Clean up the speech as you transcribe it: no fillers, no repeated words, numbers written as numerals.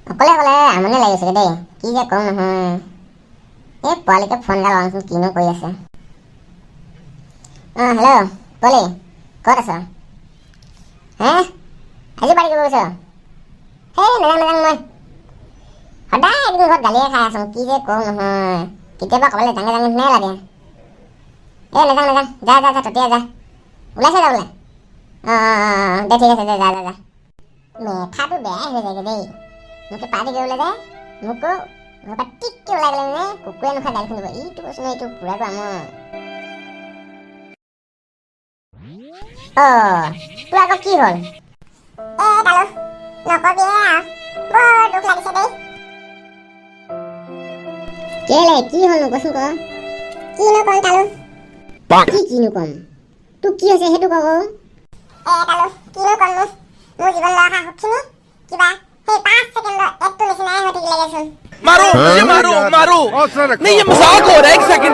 অকলে অকলে আমনি লাগিছে দেই। কি যে কওঁ নহয়, এই পোৱালিকে ফোন এটা লগাওঁচোন, কিনো কৰি আছে। অঁ, হেল্ল' পোৱালি, ক'ত আছ? হে, আজি পাৰ্টি কৰিব গৈছ? হেই, নাযাওঁ নাযাওঁ। মই সদায় এদিন ঘৰত গালিয়ে খাই আছোঁ। কি যে কওঁ নহয়, কেতিয়াবা ক'ৰবালৈ যাঙে যাঙে নিচিনাই লাগে। এই নাযাওঁ নাযাওঁ, যা যা যা, ততিয়া যা। ওলাইছে যাবলৈ? অঁ অঁ অঁ, দে, ঠিক আছে, দে, যা যা যা। মেথাটো বেয়াই হৈ যায়গৈ দেই। মোকে পাৰ্টি কৰিবলৈ যায়, মোকো ঘৰৰ পৰা টিককে ওলাই গ'লে মানে কুকুৰে নোখোৱা গালি শুনিব। ইটো কৈছো নহয়, এইটো পুৰাটো আমাৰ। অঁ, তোৰ আকৌ কি হ'ল? এ তালু, নকবিয়ে আৰু, বৰ দুখ লাগিছে দেই। কেলে, কি হ'লনো, কচোন ক। কিনো ক'ম তালু? কি কিনো ক'ম? তোৰ কি হৈছে সেইটো ক আকৌ। এ তালু, কিনো ক'ম, মোৰ জীৱনলৈ অহা সুখখিনি কিবা সেই 5 ছেকেণ্ডৰ একটো নিচিনাই হৈ থাকিলেগেচোন। मारो मुझे, मारो मारो। नहीं, ये मजाक हो रहा है, एक सेकंड।